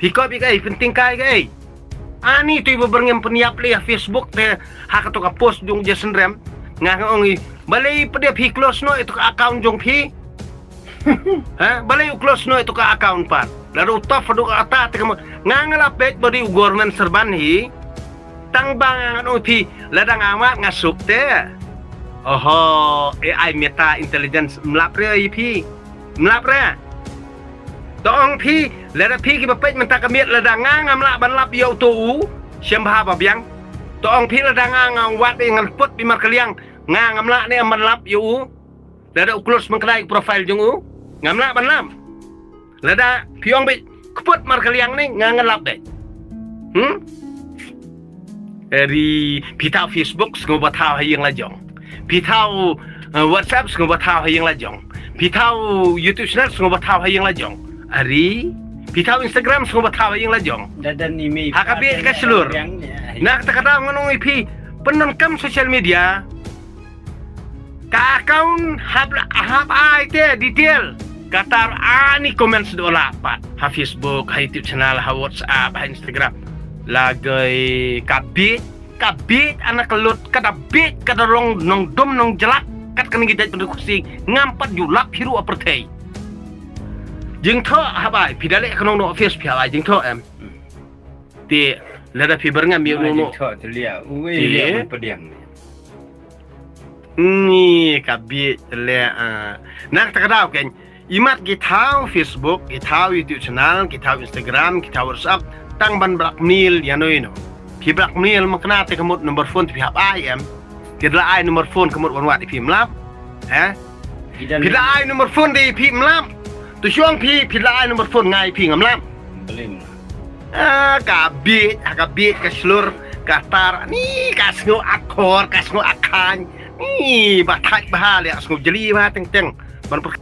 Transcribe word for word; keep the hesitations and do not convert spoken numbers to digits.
Iko bi kai pynting kai kai. Ani tu iba berngem pynïap leh ha Facebook te ha kato ka post jong Jason Rem. Nga nga ong i balei pdep hi close noh ito ka account jong phi. Ha, balei u close noh ito ka account pat. Lada u tof ado ka ata te ka mo. Nga nga la peit body u government serban hi. Tang ba nga nga ong phi lada nga mat nga suk te. Oho, A I Meta Intelligence mlap re i phi. Mlap re. To ong phi lada phi kiba peit mynta ka miet lada nga ngam lah ban lap ïa uto u. Shem bha ba biang. To ong phi lada nga nga wat i ngan put bi markaliang. Nga ngam lah ne ban lap ïa u. Lada u close man kdai profile jong u. Ngam lah ban lap. Lada phi ong bit kput markaliang ne nga ngan lap dei. Hmm? Eri phi thaw Facebook sngew ba thaw ha ïing la jong. Phi thaw uh, WhatsApp sngew ba thaw ha ïing la jong. Phi thaw YouTube channel sngew ba thaw ha ïing la jong. Eri phi thaw Instagram sngew ba thaw ha ïing la jong. Dadan ni mi. Ha ka bi ka shlur. Nak ta ka daw ngan ong i phi pyndonkam social media. Ka account hap hap ai te detail. Katar ani comments do la pat ha Facebook, ha YouTube channel, ha WhatsApp, ha Instagram. Lagai ka bit ka bit ana ka lut ka da bit ka da rong nong dum nong jelak kat ka ngi dai pyndu kusi ngam pat ju lap hiru a pyrthei. Jingtho hap ai phi da leh ka nong no office phi hap ai jingtho em. Te lada phi berngam ïa no no. Jingtho te lia. Uwe lia pediang. Ni ka bit le a. Nak ta ka daw ken. Imat ki thaw Facebook, ki thaw YouTube channel, ki thaw Instagram, ki thaw WhatsApp, tang ban blackmail ïa noi no. Phi blackmail ma kena te ka mut number phone te phi hap ai em. Ki da ai number phone ka mut wan wat phi mlap. He? Phi da ai number phone de phi mlap. Tu shong phi phi da ai number phone ngai phi ngam lap. Blim. Ah, ka bit, ka bit, ka shlur, ka tar, ni ka sngew akor, ka sngew akhan, ni ba thaj ba le sngew jeli ba teng teng. Ban per